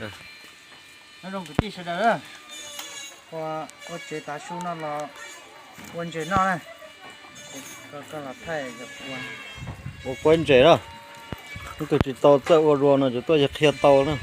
Nyob zoo kwv tij sawv daws, ua, ua tsev tav su no los ua ntses noj na. Koj, koj los thaij ua, ua kuab ntses na. Ib tug tsis tau txawj ua dua no ces tuaj yog qhia tau na.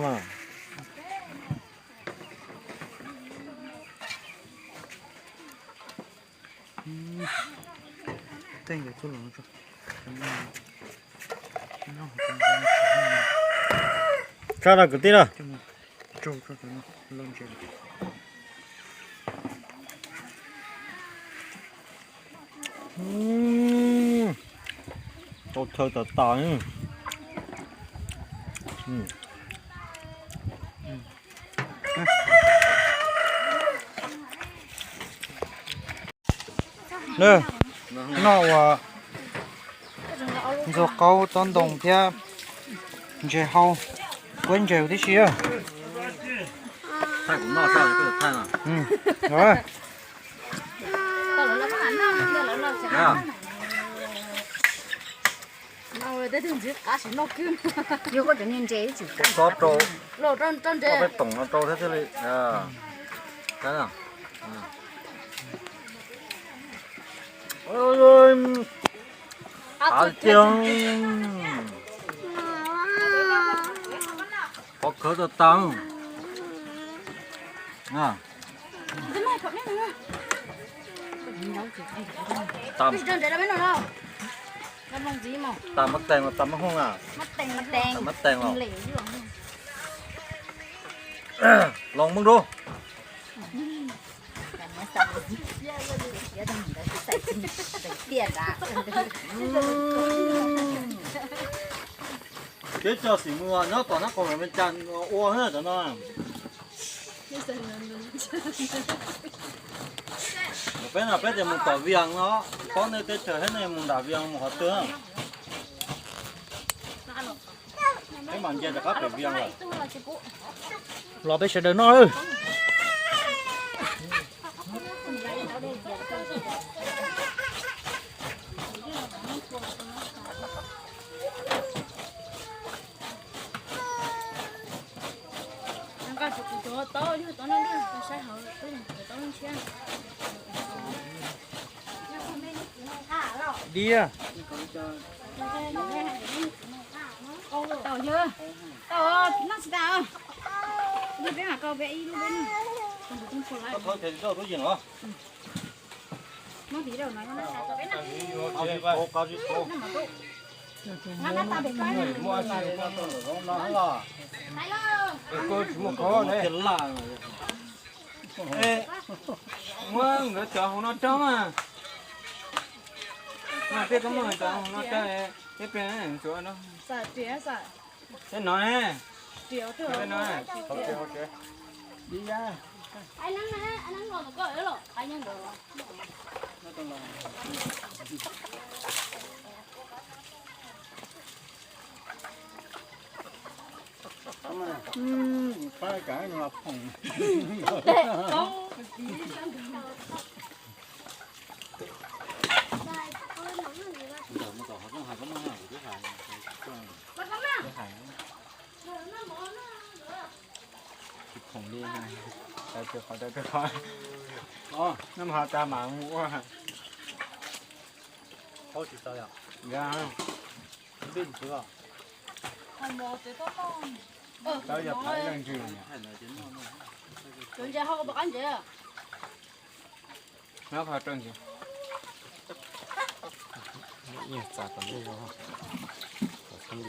Mas. Sab los kwv tij los. Tau chaw tas tas. Noj ua ntxuag qaub tob ntoo thiab ntses hau, kuab ntses tib si. Xob rau, peb toom no rau thiab thiaj li. Qab tiag. Qhov khawv tas tas. Tas mab tees los tas mab hooj na. Tas mab tees los. Los maj dua. Teb chaws xim mus nyob tom Nab Qhoos Los Mes Kas ua cov no. Peb no peb tias mus tom Vias no, paub nej teb chaws thiab nej mus nram Vias mus qhov twg. Peb mam nce rov qab pem Vias lawm. Los peb sawv daws noj. Diab. Tau, tau, noj tsis tas. Peb mam kau peb ib lub peb noj. Muab nkawd cov hauv no rau mas. Mas tej koj muab cov hauv no rau, peb peb ntxuav no. Peb no ne. Peb no. Tsis khoom li, tau qhov tau qhov. Noj mov tas mam mus ua. Tau yog phav leej ntsis. Nyob qhov rau ntsis. Txav kom ntuj, kom txhob nti.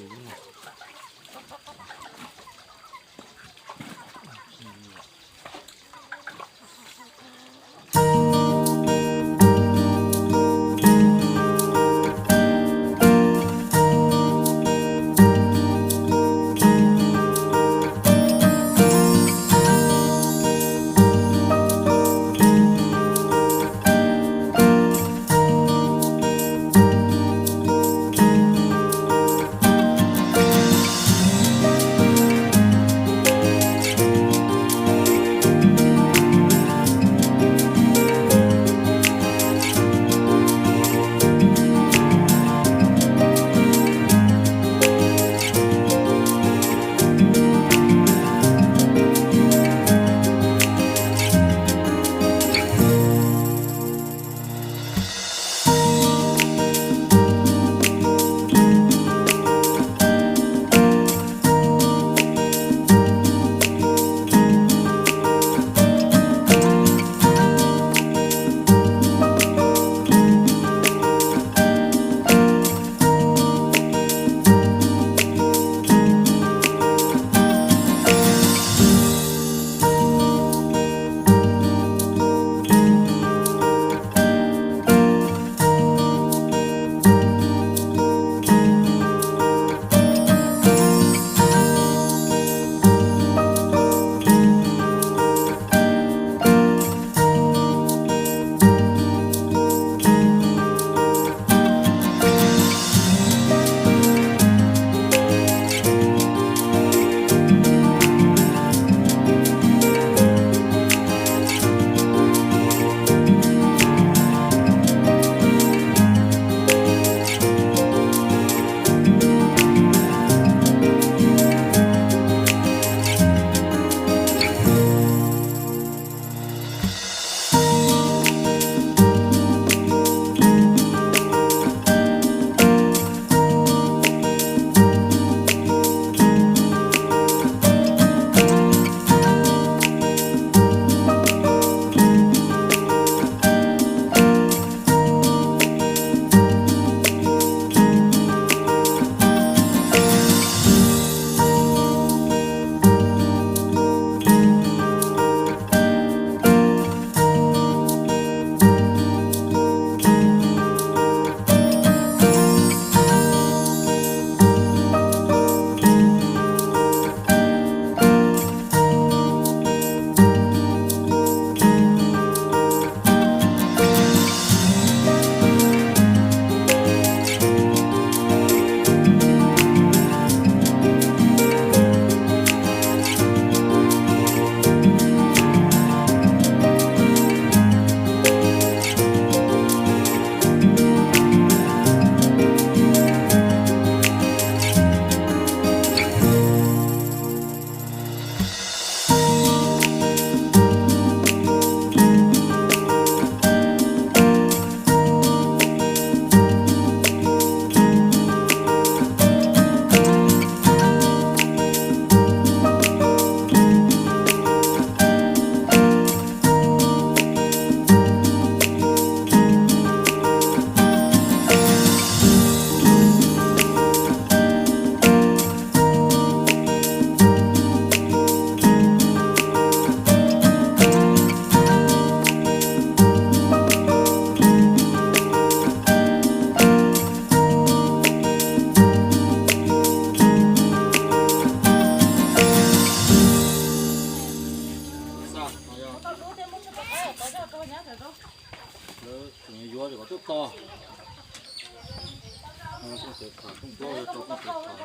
Koj tsev tham, koj tsev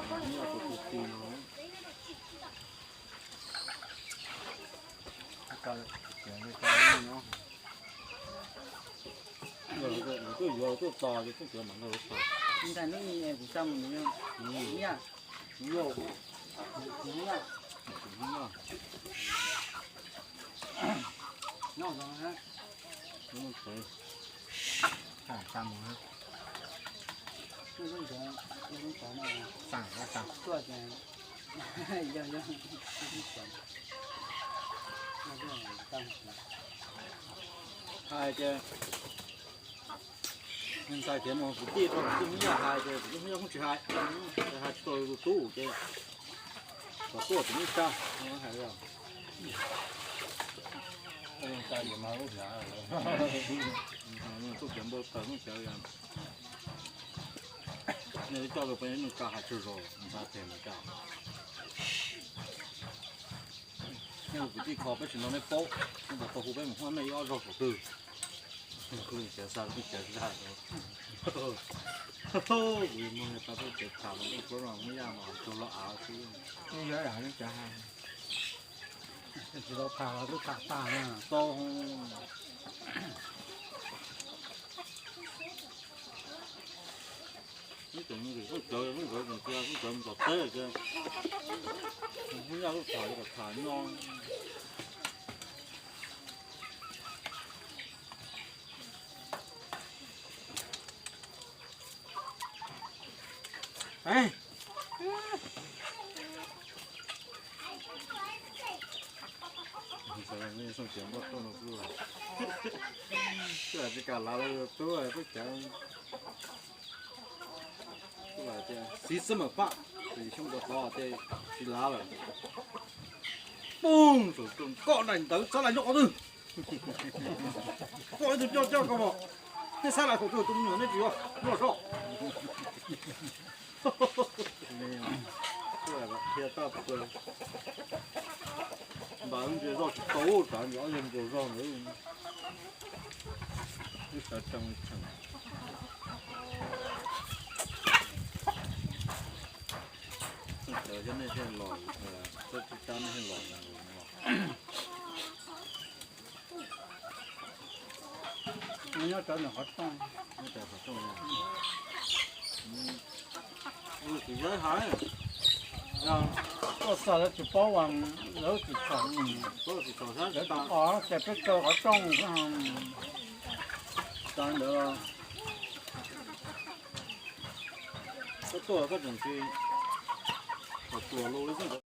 tham, nyob rau tus ti no. Lawv tuaj yuav tuaj tos ces koj tsev mam nrog lawv tham. Ntawm lub ni kuv xa mus nws yog, yog, yog, yog. Nyob zoo ha. Xa mus ha. Xa, xa. Tuaj ces yog, yog. Hais ces ntxhais tias mus kwv tij rau kwv tij Hmoob Yaj hais ces kwv tij Hmoob Yaj kuj tsis hais, hais tsis tau tus tub ces kom tuaj tsis muaj tsa hais os. Tuaj cov npau taws muaj cawv, nej coj los peb neej tsa hais tsaug zog ntxhais tias mus tsa. Nej hu kwv tij kho peb tsis nrog nej paub, nej puas tau hu peb mus hmab nej ib ob zaug saum twg. Kuv xav tau teb chaws tham los nej tau teb chaws tham los nej paub no Hmoob Yaj mas tsuas los av xwb. Tsis tau tham los twb tham tag na. Tau. Ib txwm kuj cawv, kuj cawv mus tom teb ces Hmoob Yaj kuj tham, tham nyob. Xyov tsis kam lav los yus tub tub cawv. Kuj hais tias xiv xwb mam pab, ces xyoo rau tod ces tsis lav lawm. Pum, koj daim ntawv txhob lav nyob qhov twg. Koj ib tug coj coj koj mos, nej xav lav thaum twg tus me nyuam nej tsis yuav, noj zoj. Qhia tag plaws. Npam ntsia zoj tsis tau, tsav ntsia ob yawg ntsia zog ntawd. Wb sawv tsees li tseem. Cov nej thiaj los, cov tsis cab nej thiaj los. Nyob cov ntawm qhov rooj. Nyob cov qhov rooj. Tsis yog hais, yog tuaj xa lawv tsis paub, lawv tsis txhaum, lawv tsis pom ces peb kaw qhov rooj. Tag ntawd koj tuaj koj tseem tsis, kom pluas lus li xwb.